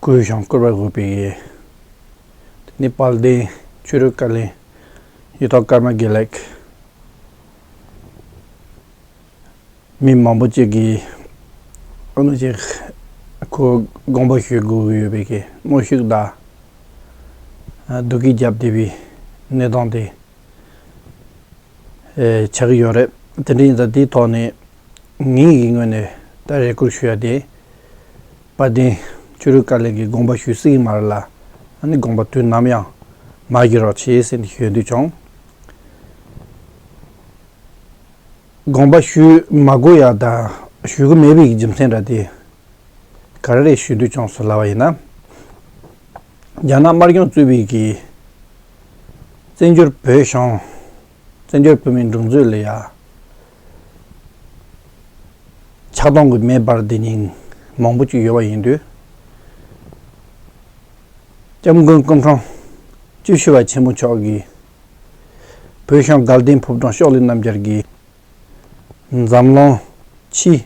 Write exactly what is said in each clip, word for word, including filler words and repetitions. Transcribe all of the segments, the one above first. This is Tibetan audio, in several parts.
བསྐུལ་ཞིང་བསྐུལ་བར་འོས་པའི་ཡེ། དེ་ནི་དཔལ་ལྡན་ཆོས་རིག་བཀའ་བློན་གཡུ་ཐོག་ཀརྨ་དགེ་ལེགས། མི་མང་པོ་ཅིག་གིས་ཨ་ནུ་ཅིག་ཁོ་དགོངས་པ་ཞུ་དགོས་ཀྱི་ཡོད་པའི་གི་གནོན་ཤུགས་དང་སྡུག་སྐད་བརྒྱབ་བསྡད་པའི་གནས་སྟངས་དེ་ཆགས་ཀྱི་ཡོད་རེད། དེ་འདྲ་ཡིན་ཙང་དེའི་ཐོག་ནས་ངེད་ཀྱི་ངོས་ནས་ད་རེ་སྐུལ་ཞུ་ཡ་དེ། དཔལ་ལྡན་ཆོས་རིག་བཀའ་བློན་གྱི་དགོངས་པ་ཞུ་སྲིད་ཀྱི་མ་རེད་ལ། ཨ་ནི་དགོངས་པ་དུས་ནམ་ཡང་མ་བཞེས་རོགས་བྱེད་ཟེར་ནས་ཞུ་འདོད་བྱུང་། དགོངས་པ་ཞུ་མ་དགོས་ཡ་དང་ཞུ་གི་མེད་པའི་རྒྱུ་མཚན་འདྲ་དེ་ག་རེ་རེད་ཞུ་འདོད་བྱུང་ཟེར་ལབ་པ་ཡིན་ན། རྒྱ་ནག་དམར་གཞུང་གཙོས་པའི་གི་བཙན་བྱོལ་བོད་གཞུང་། བཙན་བྱོལ་བོད་མིའི་སྒྲིག་འཛུགས་ལ་ཡ་ཆགས་སྡང་གི་མེ་འབར་བསྡད་མཁན་མང་པོ་ཅིག་ཡོད་པ་ཡིན་དུས། སྐྱབས་མགོན་སྐུ་ཕྲེང་བཅུ་བཞི་པ་ཆེན་པོ་མཆོག་གིས་བོད་གཞུང་དགའ་ལྡན་ཕོ་བྲང་ཤོག་ལེབ་རྣམ་རྒྱལ་གྱི་འཛམ་གླིང་ཕྱིའི་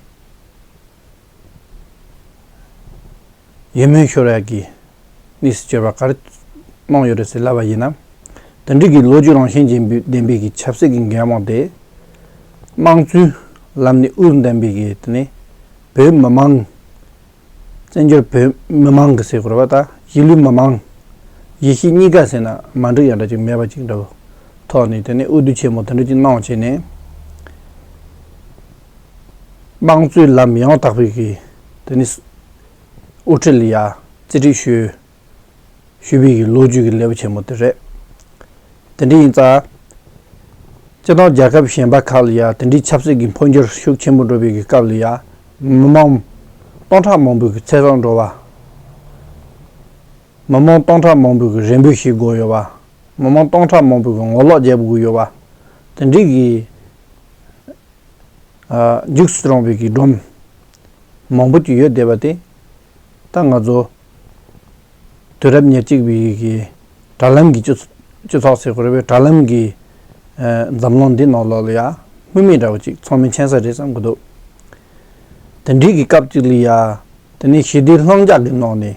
ཡིད་སྨོན་ཤོར་ཡག་གི་གནས་སུ་གྱུར་པ་ག་རེ་གནང་ཡོད་རེད་ཟེར་ལབ་པ་ཡིན་ན། དེ་འདྲའི་གི་ལོ་རྒྱུས་རང་བཞིན་ཅན་ལྡན་པའི་གི་ཆབ་སྲིད་ཀྱི་འགན་དབང་དེ་དམངས་གཙོའི་ལམ་ནས་དབུ་འདེམས་པའི་གི་དེ་ནི་བོད་མི་མང་། བཙན་བྱོལ་བོད་མི་མང་གི་ཟེར་དགོས་རེད་པ། ད་གཞིས་ལུས་མི་མང་། གཞིས་བྱེས་གཉིས་ཀ་ཟེར་ན་མ་འགྲིག་ཡ་འདྲ་ཅིག་མེད་པ་ཅིག་འདྲ་བོ་ཐོག་ནས་དེ་ནས་འོས་བསྡུ་ཆེན་མོ་དེ་འདྲ་ཅིག་གནང་བྱས་ནས། དམངས་གཙོའི་ལམ་ཡང་དག་པའི་གི་དེ་ནི་དབུ་ཁྲིད་ལ་ཡ་རྩིས་སྤྲོད་ཞུས། ཞུས་པའི་གི་ལོ་རྒྱུས་ཀྱི་ལེའུ་ཆེན་མོ་དེ་རེད། དེ་འདྲ་ཡིན་ཙང་། སྤྱིར་བཏང་རྒྱལ་ཁབ་གཞན་པ་ཁག་ལ་ཡ་དེ་འདྲའི་ཆབ་སྲིད་ཀྱི་འཕོ་འགྱུར་ཤུགས་ཆེན་པོ་འགྲོ་བའི་གི་སྐབས་ལ་ཡ། མི་མང་སྟོང་ཕྲག་མང་པོའི་གི་ཚེ་སྲོག་འགྲོ་བ། མི་མང་སྟོང་ཕྲག་མང་པོའི་གི་རེ་འབོད་བྱེད་དགོས་ཡོད་པ། མི་མང་སྟོང་ཕྲག་མང་པོའི་གི་ངོ་ལོག་བརྒྱབ་དགོས་ཡོད་པ། དེ་འདྲའི་གི་འཇིགས་སུ་རུང་བའི་གི་སྒྲོམ་མང་པོ་ཅིག་ཡོད་བསྡད་པ་དེ། ད་ང་ཚོ་དུས་རབས་ཉེར་གཅིག་པའི་གི་དྲ་ལམ་གྱི་སྤྱི་སྤྱི་ཚོགས་ཟེར་དགོས་རེད་པས། དྲ་ལམ་གྱི་འཛམ་གླིང་འདི་ནང་ལོགས་ལ་ཡ་སྨོས་མེད་འདྲ་བོ་ཅིག་ཚང་མས་མཁྱེན་ས་རེད་བསམ་གི་འདུག་དེ་འདྲའི་གི་སྐབས་ཅིག་ལ་ཡ་དེ་ནས་ཞི་བདེ་ལྷིང་འཇགས་ཀྱི་ནང་ནས་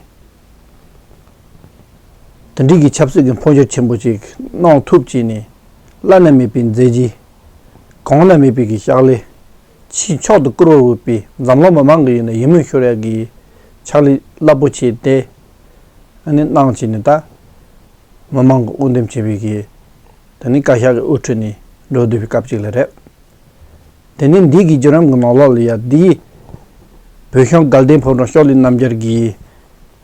དེ་འདྲའི་གི་ཆབ་སྲིད་ཀྱི་འཕོ་འགྱུར་ཆེན་པོ་ཅིག་གནང་ཐུབ་བྱས་ནས། བླ་ན་མེད་པའི་མཛད་རྗེས། གོང་ན་མེད་པའི་གི་ཕྱག་ལས། ཕྱི་མཆོག་ཏུ་བཀུར་བར་འོས་པའི་འཛམ་གླིང་མི་མང་གི་ཡིན་ན་ཡིད་སྨོན་ཤོར་ཡག་གི་ཕྱག་ལས་རླབས་པོ་ཆེ་དེ་ཨ་ནི་གནང་བྱས་ནས། ད་མི་མང་གི་དབུ་འདེམས་བྱས་པའི་གི་དེ་ནི་བཀའ་ཤག་གི་དབུ་ཁྲིད་ནས་འགྲོ་བསྡད་པའི་སྐབས་ཅིག་ལ་རེད། དེ་ནས་འདི་གི་བརྒྱུད་རིམ་གྱི་ནང་ལོགས་ལ་ཡ་འདིའི་བོད་གཞུང་དགའ་ལྡན་ཕོ་བྲང་ཤོག་ལེབ་རྣམ་རྒྱལ་གྱིས་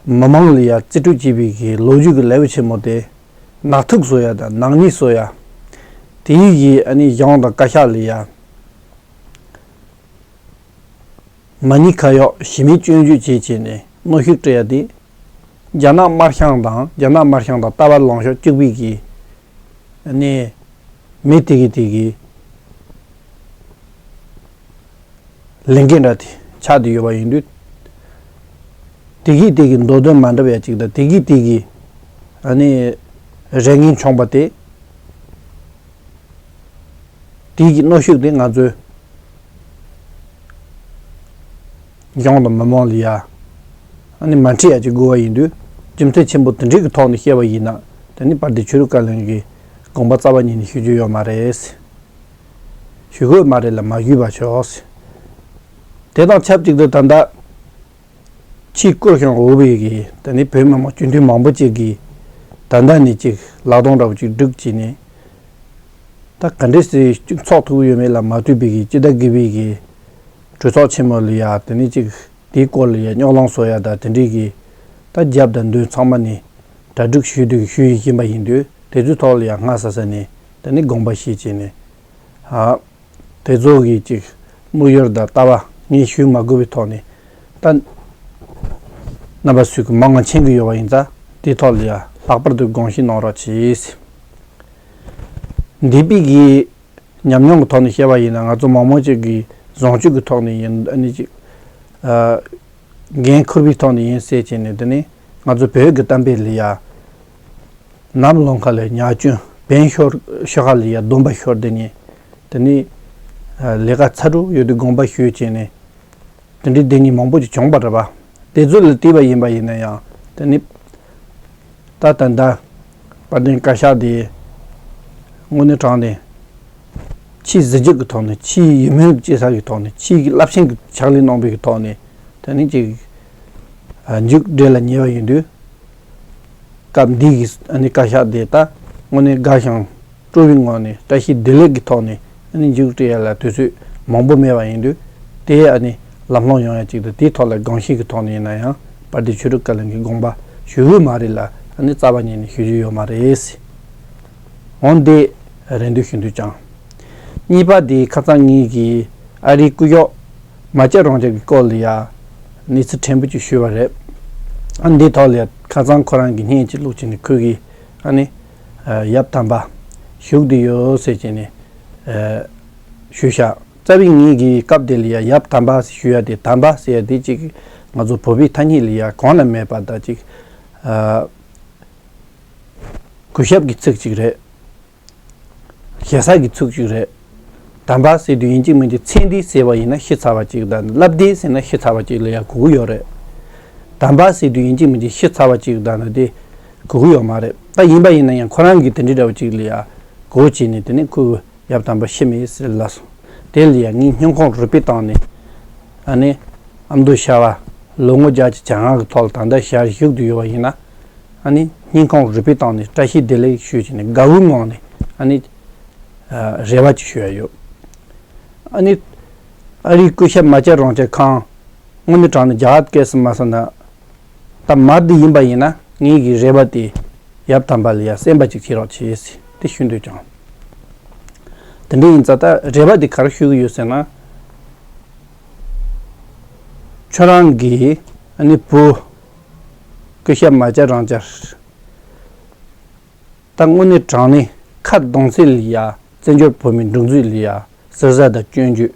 མི་མང་ལ་ཡ་རྩིས་སྤྲོད་བྱས་པའི་གི་ལོ་རྒྱུས་ཀྱི་ལེའུ་ཆེན་མོ་དེ་ནག་ཐིག་བཟོ་ཡ་དང་ནག་ཉེས་བཟོ་ཡ། དེའི་གི་ཨ་ནི་གཞུང་དང་བཀའ་ཤག་ལ་ཡ་མ་ཎི་ཁ་གཡོག་གཞི་མེད་སྐྱོན་བརྗོད་བྱས་བྱས་ནས་གནོན་ཤུགས་སྤྲད་ཡ་དེ། རྒྱ་ནག་དམར་ཤིང་དང་རྒྱ་ནག་དམར་ཤིང་དང་ལྟ་བ་ལངས་ཕྱོགས་གཅིག་པའི་གི་ནས་མི་དེ་གི་དེ་གི་ལས་འགན་འདྲ་དེ་ཆགས་བསྡད་ཡོད་པ་ཡིན་དུས། དེ་གི་དེ་གི་མདོ་དོན་མ་འདྲ་བ་ཡ་གཅིག་དང་དེ་གི་དེ་གི་ཨ་ནི་རེ་ངན་བྱུང་བ་དེ། དེ་གི་གནོན་ཤུགས་དེ་ང་ཚོས་གཞུང་དང་མི་མང་ལ་ཡ་ཨ་ནི་མ་འཁྲིད་ཡ་ཅིག་དགོས་པ་ཡིན་དུས། རྒྱུ་མཚན་ཆེན་པོ་དེ་འདྲའི་གི་ཐོག་ནས་བཤད་པ་ཡིན་ན། དེ་ནི་དཔལ་ལྡན་ཆོས་རིག་བཀའ་བློན་གྱི་དགོངས་པ་རྩ་བ་ཉིད་ནས་ཞུ་རྒྱུ་ཡོད་མ་རེད། ཞུ་དགོས་མ་རེད་ལ་མ་ཞུས་པ་ཆོག་དེ་དང་ཆབས་ཅིག་ཏུ་ད་ལྟ་ཕྱིའི་བཀུར་ཞིང་འོས་པའི་གི་དེ་ནི་བོད་མི་མང་སྤྱི་འཐུས་མང་པོ་ཅིག་གིས་ད་ལྟ་ནས་ཅིག་ལག་སྟོང་འདྲ་བོ་ཅིག་བསྒྲིགས་བྱས་ནས། ད་ག་འདྲས་སེ་ཅིག་ཚོགས་ཐུབ་ཡོད་མེད་ལ་མ་ལྟོས་པའི་གི་སྤྱི་ཟླ་དགུ་པའི་གི་གྲོས་ཚོགས་ཆེན་མོ་ལ་ཡ་དེ་ནི་ཅིག་དེའི་སྐོར་ལ་ཡ་རྙོག་གླེང་བཟོ་ཡ་དང་དེ་འདྲའི་གི་ད་རྒྱབ་དང་མདུན་ཚང་མ་ནས་གྲ་སྒྲིག་ཞུས་དུས་ཞུ་ཡི་ཡིན་པ་ཡིན་དུས། དེ་ཚོའི་ཐོག་ལ་ཡ་སྔ་ས་ས་ནས་དེ་ནི་དགོངས་པ་བཞེས་བྱས་ནས། ཨ། དེ་ཚོ་གི་ཅིག་དམིགས་ཡུལ་དང་ལྟ་བ་ངས་ཞུ་མ་དགོས་པའི་ཐོག་ནས། ད་རྣམ་པ་ཚོས་ཀྱི་མང་ང་མཁྱེན་གྱི་ཡོད་པ་ཡིན་ཙང་། དེའི་ཐོག་ལ་ཡ་ལྷག་པར་དུ་དགོངས་ཞུ་གནང་རོགས་གྱིས། འདས་པའི་གི་ཉམས་མྱོང་གི་ཐོག་ནས་བཤད་པ་ཡིན་ན། ང་ཚོ་མང་མང་ཅིག་གིས་བཟང་སྤྱོད་ཀྱི་ཐོག་ནས་ཡིན། ཨ་ནི་ཅིག་ཨ། འགན་འཁུར་བའི་ཐོག་ནས་ཡིན་ཟེར་བྱས་ནས། དེ་ནི་ང་ཚོ་བོད་ཀྱི་གཏམ་དཔེ་ལ་ཡ། ནམ་ལངས་ཁ་ལས་ཉ་སྐྱོན་བན་ཤོར་ཤོར་ཁ་ལ་ཡ་སྡོམ་པ་ཤོར་བསྡད་མཁན། དེ་ནི་ལས་ཀ་ཚ་དྲོད་ཡོད་དུས་དགོངས་པ་ཞུས་བྱས་ནས། དེ་འདྲའི་བསྡད་མཁན་མང་པོ་ཅིག་བྱུང་བ་རེད་པ། དེ་ཚོ་ལ་བལྟས་པ་ཡིན་པ་ཡིན་ན་ཡང་། དེ་ནི་ད་ད་ལྟ་དཔལ་ལྡན་བཀའ་ཤག་དེ་དངོས་གནས་དྲང་གནས་ཆེས་གཟི་བརྗིད་ཀྱི་ཐོག་ནས། ཆེས་ཡིད་སྨོན་སྐྱེ་ས་གི་ཐོག་ནས། ཆེས་རླབས་ཆེན་གྱི་ཕྱག་ལས་གནང་པའི་གི་ཐོག་ནས། དེ་ནི་ཅིག་མཇུག་སྒྲིལ་ལ་ཉེ་བ་ཡིན་དུས། སྐབས་འདི་གི་ཨ་ནི་བཀའ་ཤག་དེ་ད་དངོས་གནས་དགའ་ཞིང་སྤྲོ་བའི་ངང་ནས། བཀྲ་ཤིས་བདེ་ལེགས་ཀྱི་ཐོག་ནས་ཨ་ནི་མཇུག་སྒྲིལ་ཡ་ལ་དུས་ཚོད་མང་པོ་མེད་པ་ཡིན་དུས། དེ་ཨ་ནི་ལམ་ལྷོང་ཡོང་ཡ་ཅིག་དང་། དེའི་ཐོག་ལ་དགོངས་བཞེས་ཀྱི་ཐོག་ནས་ཡིན་ན་ཡང་། དཔལ་ལྡན་ཆོས་གྲུབ་བཀའ་བློན་གྱི་དགོངས་པ་ཞུ་གི་མ་རེད་ལ། ཨ་ནི་རྩ་བ་ཉིད་ནས་ཞུ་རྒྱུ་ཡོད་མ་རེད། འོན་ཏེ་རེ་འདུན་ཞུ་འདོད་ཀྱང་། གཉིས་པ་དེ་ཁ་སང་ངེད་ཀྱིས་ཨ་རིའི་སྐུ་ཞབས་མཱ་ཅ་རང་ཅག་གི་སྐོར་ལ་ཡ་གནས་ཚུལ་ཕྲན་བུ་ཅིག་ཞུས་པ་རེད། ཨ་འདིའི་ཐོག་ལ་ཡ་ཁ་སང་ཁོ་རང་གིས་བརྙན་ཅིག་བླུགས་བྱས་ནས། ཁོས་ཀྱིས་ཨ་ནི་ཡབ་དམ་པ་བཞུགས་བསྡད་ཡོད་ཟེར་བྱས་ནས་ཞུས་ཤག་རྩ་བའི་ངེད་ཀྱིས་སྐབས་དེ་ལ་ཡ་ཡབ་དམ་པ་ཞུ་ཡ་དེ། དམ་པ་ཟེར་ཡ་དེ་ཅིག་ང་ཚོ་བོད་པའི་ཐ་སྙད་ལ་ཡ་གོང་ན་མེད་པ་དང་། ཅིག་གུས་ཞབས་ཀྱི་ཚིག་ཅིག་རེད། ཞེ་ས་གི་ཚིག་ཅིག་རེད། དམ་པ་ཟེར་དུས་ཡིན་གཅིག་མིན་གཅིག་ཚེ་འདིའི་ཟེར་བ་ཡིན་ན་ཤི་ཚར་བ་ཅིག་དང་། ལབ་བདེ་ཟེར་ན་ཤི་ཚར་བ་ཅིག་ལ་ཡ་གོ་གི་ཡོད་རེད། དམ་པ་ཟེར་དུས་ཡིན་གཅིག་མིན་གཅིག་ཤི་ཚར་བ་ཅིག་དང་ན་དེ་གོ་གི་ཡོད་མ་རེད། ད་ཡིན་པ་ཡིན་ན་ཡང་ཁོ་རང་གིས་དེ་འདྲའི་འདྲ་བ་ཅིག་ལ་ཡ་གོ་བྱས་ནས། དེ་ནས་ཁོས་ཡབ་དམ་པ་ཤི་མེད་ཟེར་ལབ་སོང་། དེ་ལ་ཡ་ངས་སྙིང་ཁོང་རུས་པའི་གཏིང་ནས། ཨ་ནི་ཨ་མདོ་ཤ་བ་ལོ་ངོ་བརྒྱད་ཅུ་གྱ་ལྔ་གི་ཐོག་ལ་ད་ལྟ་ཞལ་བཞུགས་བསྡད་ཡོད་པ་ཡིན་ན། ཨ་ནི་སྙིང་ཁོང་རུས་པའི་གཏིང་ནས་བཀྲ་ཤིས་བདེ་ལེགས་ཞུས་བྱས་ནས། དགའ་བོའི་ངང་ནས་ཨ་ནི་རེ་བ་ཅིག་ཞུ་ཡ་ཡོད། ཨ་ནི་ཨ་རིའི་སྐུ་ཞབས་མཱ་ཅ་རང་ཅག་ཁོང་དངོས་གནས་དྲང་གནས་རྒྱ་གར་སྐད་སུ་མ་སོང་ན། ད་མར་འདི་ཡིན་པ་ཡིན་ན་ངེད་ཀྱི་རེ་བ་དེ་ཡབ་དམ་པ་ལ་ཡ་གསན་པ་ཅིག་བྱེད་རོགས་བྱེད་ཟེར་དེ་ཞུ་འདོད་ཀྱང་། དེ་འདྲ་ཡིན་ཙང་ད་རེ་བ་དེ་ག་རེ་ཞུ་གི་ཡོད་ཟེར་ན། ཁྱོད་རང་གི་ཨ་ནི་བུ་སྐུ་ཞབས་མཱ་ཅ་རང་ཅག་ད་དངོས་གནས་དྲང་གནས་ཁ་གདངས་ཚད་ལ་ཡ་བཙན་བྱོལ་བོད་མིའི་སྒྲིག་འཛུགས་ལ་ཡ་ཟུར་ཟ་དང་སྐྱོན་བརྗོད།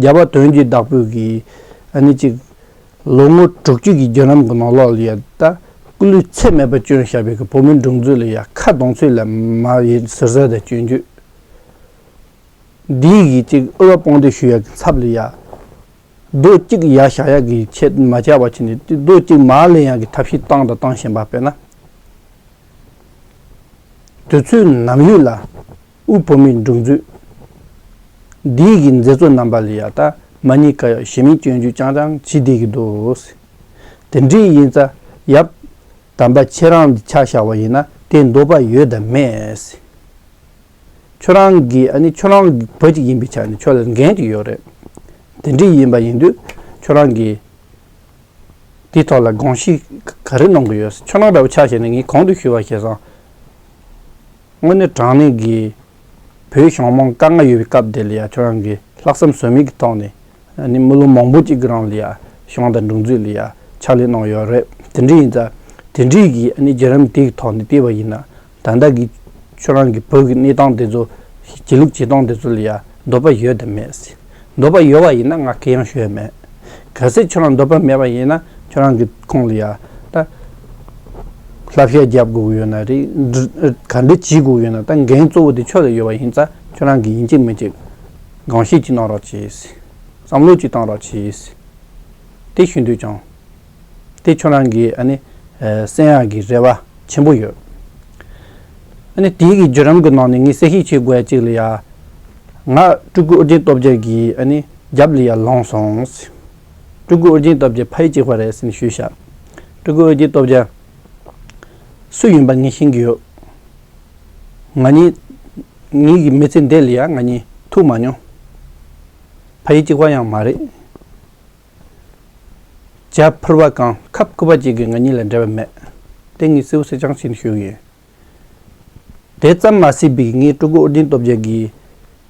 རྒྱལ་བ་དོན་གྱི་བདག་པོ་གིས་ཨ་ནི་ཅིག་ལོ་ངོ་དྲུག་ཅུ་གི་བརྒྱུད་རིམ་གྱི་ནང་ལོགས་ལ་ཡ་ད་སྐུ་ལུས་ཚད་མེད་པར་བསྐྱོན་བཞག་པའི་གི་བོད་མིའི་སྒྲིག་འཛུགས་ལ་ཡ་ཁ་གདངས་ཚད་ལ་མ་ཡི་ཟུར་ཟ་དང་སྐྱོན་བརྗོད། འདིའི་གི་ཅིག་དབུ་བ་དཔུང་སྡེ་ཞུ་ཡ་གི་ཚབ་ལ་ཡ་རྡོ་གཅིག་ཡར་བཞག་ཡ་གི་ཆེད་མ་བྱས་པ་བྱས་ནས། རྡོ་གཅིག་མར་ལེན་ཡ་གི་ཐབས་ཤེས་བཏང་དང་བཏང་བཞིན་པ། དཔེར་ན། དུས་ཚོད་ནམ་ཡོད་ལ་དབུས་བོད་མིའི་སྒྲིག་འཛུགས་འདིའི་གི་མཛད་གཙོ་རྣམ་པ་ལ་ཡ་ད་མ་ཉེས་ཁ་གཡོགས་ཞེ་མེད་སྐྱོན་བརྗོད་རྐྱང་རྐྱང་བྱེད་བསྡད་ཀྱི་འདུག། དེ་འདྲ་ཡིན་ཙང་ཡབ་དམ་པ་ཁྱེད་རང་འདི་ཆ་བཞག་པ་ཡིན་ན་དེ་འདོད་པ་ཡོད་དམ་མེད། ཁྱོད་རང་གི་ཨ་ནི་ཁྱོད་རང་གི་བུ་གཅིག་ཡིན་པའི་ཆ་ནས་ཁྱོད་ལ་འགན་ཅིག་ཡོད་རེད། དེ་འདྲ་ཡིན་པ་ཡིན་དུས་ཁྱོད་རང་གིས་དེའི་ཐོག་ལ་དགོངས་གཞི་ག་རེ་གནང་གི་ཡོད། ཁྱོད་རང་འདྲ་བོ་ཆ་བཞག་ནས་ངས་གོང་དུ་ཞུས་པ་བྱས་ཙང་། དངོས་གནས་དྲང་གནས་ཀྱི་བོད་གཞུང་མང་དཀའ་ངལ་ཡོད་པའི་སྐབས་དེ་ལ་ཡ་ཁྱོད་རང་གིས་ལྷག་བསམ་ཟོལ་མེད་ཀྱི་ཐོག་ནས་ཨ་ནི་མི་ལོ་མང་པོ་གཅིག་གི་རིང་ལ་ཡ་གཞུང་དང་སྒྲིག་འཛུགས་ལ་ཡ་ཕྱག་ལས་གནང་ཡོད་རེད། དེ་འདྲ་ཡིན་ཙང་དེ་འདྲའི་གི་ཨ་ནི་བརྒྱུད་རིམ་དེའི་ཐོག་ནས་བལྟས་པ་ཡིན་ན། ད་ལྟ་གི་ཁྱོད་རང་གི་བུ་གི་གནས་སྟངས་དེ་ཚོ། བྱེད་ལུགས་བྱེད་སྟངས་དེ་ཚོ་ལ་ཡ་འདོད་པ་ཡོད་དམ་མེད་ཟེར། འདོད་པ་ཡོད་པ་ཡིན་ན་ང་གུ་ཡངས་ཞུ་ཡ་མེད། གལ་སྲིད་ཁྱོད་རང་འདོད་པ་མེད་པ་ཡིན་ན་ཁྱོད་རང་གི་ཁོང་ལ་ཡ་ད་བསླབ་བྱ་རྒྱབ་དགོས་ཀྱི་ཡོད་ན་རེད། ག་འདྲ་བྱེད་དགོས་ཀྱི་ཡོད་ན། ད་འགན་གཙོ་བོ་དེ་ཁྱོད་ལ་ཡོད་པ་ཡིན་ཙང་ཁྱོད་རང་གིས་ཡིན་གཅིག་མིན་གཅིག་དགོངས་བཞེས་ཅིག་གནང་རོགས་གྱིས་ཟེར། བསམ་བློ་ཅིག་བཏང་རོགས་གྱིས་ཟེར། དེ་ཞུ་འདོད་ཀྱང་། དེ་ཁྱོད་རང་གིས་ཨ་ནི་ཨ་གསན་ཡག་གི་རེ་བ་ཆེན་པོ་ཡོད། ཨ་ནི་དེའི་གི་བརྒྱུད་རིམ་གི་ནང་ནས་ངས་གསལ་བཤད་བྱེད་དགོས་ཡ་གཅིག་ལ་ཡ། ང་སྤྲུལ་སྐུ་ཨོ་རྒྱན་སྟོབས་རྒྱལ་གྱི་ཨ་ནི་རྒྱབ་ལ་ཡ་ལངས་སོང་ཟེར། སྤྲུལ་སྐུ་ཨོ་རྒྱན་སྟོབས་རྒྱལ་ཕ་ཡུལ་གཅིག་པ་རེད་ཟེར་ནས་ཞུས་ཤག་སྤྲུལ་སྐུ་ཨོ་རྒྱན་སྟོབས་རྒྱལ་སུ་ཡིན་པ་ངས་ཤེས་ཀྱི་ཡོད། ང་གཉིས་ངའི་གི་མི་ཚེ་འདི་ལ་ཡ་ང་གཉིས་ཐུག་མ་མྱོང་། ཕ་ཡུལ་གཅིག་པ་ཡང་མ་རེད། བྱ་ཕུར་བ་གང་ཁབ་སྐུད་པ་གཅིག་གིས་ང་གཉིས་ལ་འབྲེལ་བ་མེད། དེ་ངས་གསལ་པོ་གསལ་རྐྱང་བྱས་ནས་ཞུ་གི་ཡིན། དེ་ཙམ་མ་ཟད་པའི་ངས་སྤྲུལ་སྐུ་ཨོ་རྒྱན་སྟོབས་རྒྱལ་གྱི་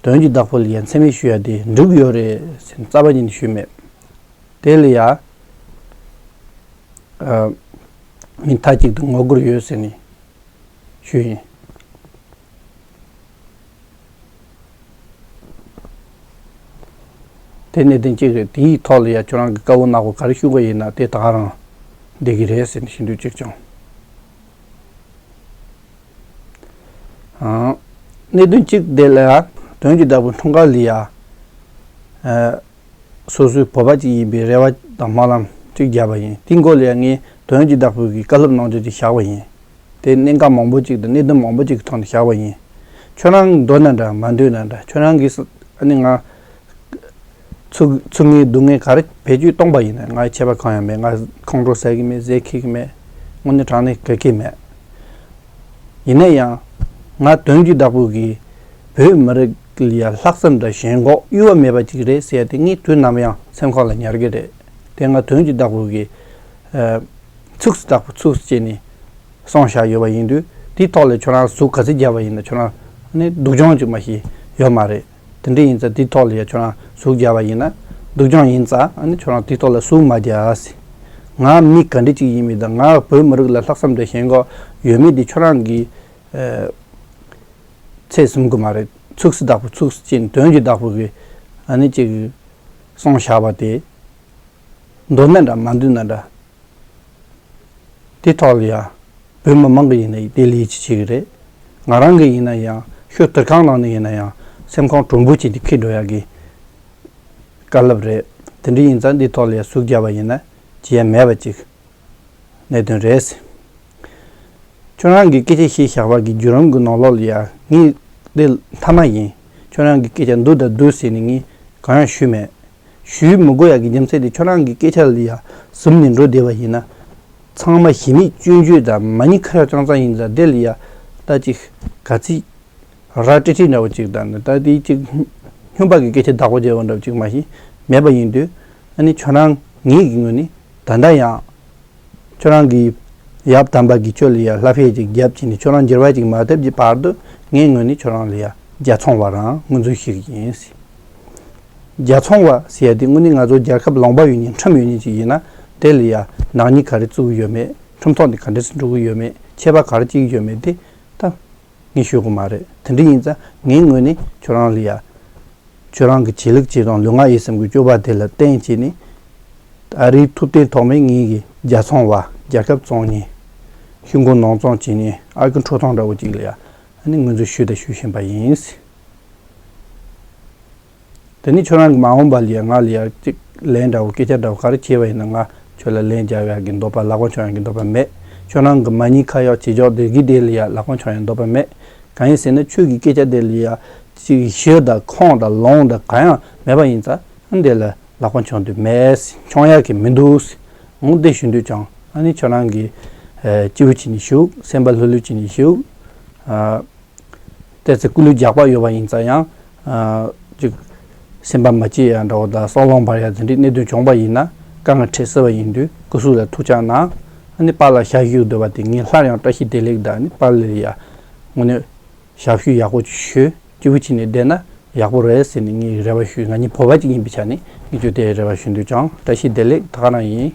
དོན་གྱི་བདག་པོ་ལ་ཡ་མཚན་སྨད་ཞུ་ཡ་དེ་འགྲིག་གི་ཡོད་རེད་ཟེར་རྩ་བ་ཉིད་ནས་ཞུས་མེད། དེ་ལ་ཡ་ཨ་མི་མཐའ་གཅིག་ཏུ་ངོ་རྒོལ་ཡོད་ཟེར་ནས་ཞུས་ཡིན། དེ་གནད་དོན་གཅིག་རེད། དེའི་ཐོག་ལ་ཡ་ཁྱོད་རང་གི་དཀར་པོ་ནག་པོ་ག་རེ་ཞུ་དགོས་ཡིན་ན་དེ་ད་ག་རང་བསྡད་ཀྱི་རེད་ཟེར་ནས་ཞུ་འདོད་གཅིག་བྱུང་། ཨང་། གནད་དོན་གཅིག་དེ་ལ་ཡ་དོན་གྱི་བདག་པོ་འཁྲུངས་སྐར་ལ་ཡ་ཨ་སོ་སོའི་བོད་པ་གཅིག་ཡིན་པའི་རེ་བ་དང་སྨོན་ལམ་ བརྒྱབ་པ་ཡིན། དེའི་མགོ་ལ་ཡང་ངས་དོན་གྱི་བདག་པོ་གི་བཀའ་སློབ་གནང་རྒྱུ་ཅིག་བཞག་པ་ཡིན། དེ་གནད་འགག་མང་པོ་ཅིག་དང་གནད་དོན་མང་པོ་ཅིག་གི་ཐོག་ནས་བཞག་པ་ཡིན། ཁྱོད་རང་འདོད་ན་འདྲ་མ་འདོད་ན་འདྲ། ཁྱོད་རང་གིས་ཨ་ནི་ང་ཚུགས་ཚུགས་ངེས་སྡུག་ངེས་ག་རེ་བེད་སྤྱོད་གཏོང་པ་ཡིན་ན་ང་ཆད་པ་གང་ཡང་མེད། ང་ཁོང་ཁྲོ་ཟ་གི་མེད། ཟས་འཁྱེར་གི་མེད། དངོས་གནས་དྲང་གནས་དགའ་གི་མེད། ཡིན་ན་ཡང་ང་དོན་གྱི་བདག་པོ་གི་བོད་མི་རིགས་ལ་ཡ་ལྷག་བསམ་དང་ཞེན་ཁོག་གཡོ་བ་མེད་པ་ཅིག་རེད་ཟེར་ཡ་དེ་ངས་དུས་ནམ་ཡང་སེམས་ཁོག་ལ་ཉར་གི་རེད། དེ་ང་དོན་གྱི་བདག་པོ་གི་ཨ་ཚུགས་སུ་བདག་པོ་ཚུགས་སུ་བྱས་ནས་གསུངས་བཞག་ཡོད་པ་ཡིན་དུས། དེའི་ཐོག་ལ་ཁྱོད་རང་ཟུག་ག་ཚོད་བརྒྱབ་པ་ཡིན་ན་ཁྱོད་རང་ནི་སྡུག་སྦྱོང་ཅིག་མ་ཞིག་ཡོད་མ་རེད། དེ་འདྲ་ཡིན་ཙང་དེའི་ཐོག་ལ་ཡ་ཁྱོད་རང་ཟུག་བརྒྱབ་པ་ཡིན་ན་སྡུག་སྦྱོང་ཡིན་ཙང་ཨ་ནི་ཁྱོད་རང་དེའི་ཐོག་ལ་ཟུག་མ་རྒྱབ་ཟེར། ང་མི་ག་འདྲ་ཅིག་ཡིན་མིན་དང་ང་བོད་མི་རིགས་ལ་ལྷག་བསམ་དང་ཞེན་ཁོག་ཡོད་མེད་དེ་ཁྱོད་རང་གིས་ཨ་ཚད་ཟིན་གི་མ་རེད། ཚུགས་སུ་བདག་པོ་ཚུགས་སུ་བྱས་ནས་དོན་གྱི་བདག་པོ་གི་ཨ་ནི་ཅིག་གསུངས་བཞག་པ་དེ་འདོད་ན་འདྲ་མ་འདོད་ན་འདྲ། དེ་ཐོག་ལ་ཡ་བོད་མི་མང་གི་ཡིན་ན་དེ་ལ་ཡིད་ཆེས་བྱེད་ཀྱི་རེད། ང་རང་གི་ཡིན་ན་ཡང་ཤོད་དུར་ཁང་ནང་ནས་ཡིན་ན་ཡང་སེམས་ཁོང་དྲོན་པོ་བྱས་ཏེ་འཁྱེར་འགྲོ་ཡག་གི་བཀའ་སློབ་རེད། དེ་འདྲ་ཡིན་ཙང་འདི་ཐོག་ལ་ཡ་ཟུག་བརྒྱབ་པ་ཡིན་ན་བྱེད་ཡ་མེད་པ་ཅིག་གནད་དོན་རེད། ཁྱོད་རང་གི་སྐད་ཆ་བཤད་བཞག་པ་གི་བརྒྱུད་རིམ་གི་ནང་ལོགས་ལ་ཡ་ངས་འདི་མཐའ་མ་ཡིན། ཁྱོད་རང་གི་སྐད་ཆ་འདུག་དང་འདུག་ཟེར་ནས་ངས་གང་ཡང་ཞུས་མེད། ཞུས་མི་དགོས་ཡག་གི་རྒྱུ་མཚན་དེ་ཁྱོད་རང་གི་སྐད་ཆ་ལ་ཡ་ཟུམ་ནས་འགྲོ་བསྡད་པ་ཡིན་ན། ཚང་མ་གཞི་མེད་སྐྱོན་བརྗོད་དང་མ་ཉེས་ཁ་གཡོག་རྐྱང་རྐྱང་ཡིན་ཙང་དེ་ལ་ཡ་ད་ཅིག་ག་ཚིག་ར་ཏི་ཏི་འདྲ་བོ་ཅིག་དང་ནི་ད་དེ་ཅིག་སྨྱོན་པ་གི་སྐད་ཆ་བདག་པོ་བྱས་པ་འདྲ་བོ་ཅིག་མ་ཞིག་མེད་པ་ཡིན་དུས། ཨ་ནི་ཁྱོད་རང་ངེད་ཀྱི་ངོས་ནས་ད་ལྟ་ཡང་ཁྱོད་རང་གི་ཡབ་དམ་པ་གིས་ཁྱོད་ལ་ཡ་ལྷ་ཕེ་ཅིག་བརྒྱབ་ཅིག་ནས་ཁྱོད་རང་འགྱུར་བ་ཅིག་མ་ཐེབས་ཀྱི་བར་དུ་ངའི་ངོས་ནས་ཁྱོད་རང་ལ་ཡ་རྒྱལ་ཚོང་བ་རང་ངོས་འཛིན་ཞུ་གི་ཡིན། རྒྱལ་ཚོང་བ་ཟེར་ཡ་དེ་དངོས་གནས་ང་ཚོ་རྒྱལ་ཁབ་ལུང་པ་ཡོད་མཁན་ཁྲིམས་ཡོད་མཁན་ཅིག་ཡིན་ན་དེ་ལ་ཡ་ནག་ཉེས་ག་རེ་བཙུགས་ཡོད་མེད། ཁྲིམས་ཐོག་ནས་ག་འདྲས་སེ་འགྲོ་གི་ཡོད་མེད། ཆད་པ་ག་རེ་བཅད་ཀྱི་ཡོད་མེད་དེ་ད་ངས་ཤོད་གི་མ་རེད། དེ་འདྲ་ཡིན་ཙང་ངའི་ངོས་ནས་ཁྱོད་རང་ལ་ཡ་ཁྱོད་རང་གི་བྱེད་ལུགས་བྱེད་སྟངས་ལུས་ངག་ཡིད་གསུམ་གྱི་སྤྱོད་པ་དེ་ལ་བརྟེན་བྱས་ནས་ཨ་རིའི་ཐུབ་བསྟན་ཐོག་མའི་ངེད་ཀྱི་རྒྱལ་ཚོང་བ་རྒྱལ་ཁབ་བཙོང་མཁན་ཤིང་སྒོ་ནང་བཙོང་བྱས་ནས་ཨ་ཁུ་ཁྲོ་ཐུང་འདྲ་བོ་ཅིག་ལ་ཡ་ཨ་ནི་ངོས་འཛིན་ཞུས་དང་ཞུ་བཞིན་པ་ཡིན། དེ་ནི་ཁྱོད་རང་གི་མ་འོངས་པ་ལ་ཡ་ང་ལ་ཡ་ཅིག་ལན་འདྲ་བོ་སྐད་ཆ་འདྲ་བོ་ག་རེ་བྱས་པ་ཡིན་ན་ང་ཁྱོད་ལ་ལན་རྒྱག་ཡག་གི་འདོད་པ་ལག་པ་འཆང་ཡག་གི་འདོད་པ་མེད། ཁྱོད་རང་གི་མ་ཉེས་ཁ་གཡོག་བྱེད་ཕྱོགས་དེ་གི་དེ་ལ་ཡ་ལག་པ་འཆང་ཡག་འདོད་པ་མེད། གང་ཡིན་ཟེར་ན་ཁྱོད་ཀྱི་སྐད་ཆ་དེ་ལ་ཡ་ཅིག་ཞི་དང་ཁོང་དང་ལོང་དང་གང་ཡང་མེད་པ་ཡིན་ཙང་འདི་ལ་ལག་པ་འཆང་འདོད་མེད། འཆང་ཡག་གི་མི་འདུག་འོང་དེ་ཞུ་འདོད་ཀྱང་ཨ་ནི་ཁྱོད་རང་གི་ཨ་སྐྱིད་པོ་བྱས་ནས་བཞུགས། སེམས་པ་ལྷོད་ལྷོད་བྱས་ནས་བཞུགས། ཨ། ཏོག་ཙམ་སྐུ་ལུས་རྒྱགས་པ་ཡོད་པ་ཡིན་ཙང་ཡང་། ཨ། ཅིག་སེམས་པ་མ་སྐྱིད་ཡ་འདྲ་བོ་དང་སྲོག་ལོང་འབར་ཡ་དེ་འདྲའི་གནད་དོན་བྱུང་པ་ཡིན་ན་དཀའ་ངལ་འཕྲད་སྲིད་པ་ཡིན་དུས་སྐུ་གཟུགས་ལ་ཐུགས་ཅག་གནང་། ཨ་ནི་པཱ་ལགས་ཞབས་ཞུ་སྡོད་པ་དེ་ངས་སླར་ཡང་བཀྲ་ཤིས་བདེ་ལེགས་དང་ཨ་ནི་པཱ་ལགས་ལ་ཡ་དངོས་གནས་ཞབས་ཞུ་ཡག་པོ་ཅིག་ཞུས། སྐྱིད་པོ་བྱས་ནས་བསྡད་ན་ཡག་པོ་རེད་ཟེར་ནས་ངས་རེ་བ་ཞུས། ང་གཉིས་བོད་པ་ཅིག་ཡིན་པའི་ཆ་ནས་ངས་ཀྱང་དེ་རེ་བ་ཞུ་འདོད་ཀྱང་། བཀྲ་ཤིས་བདེ་ལེགས། ད་ག་རང་ཡིན།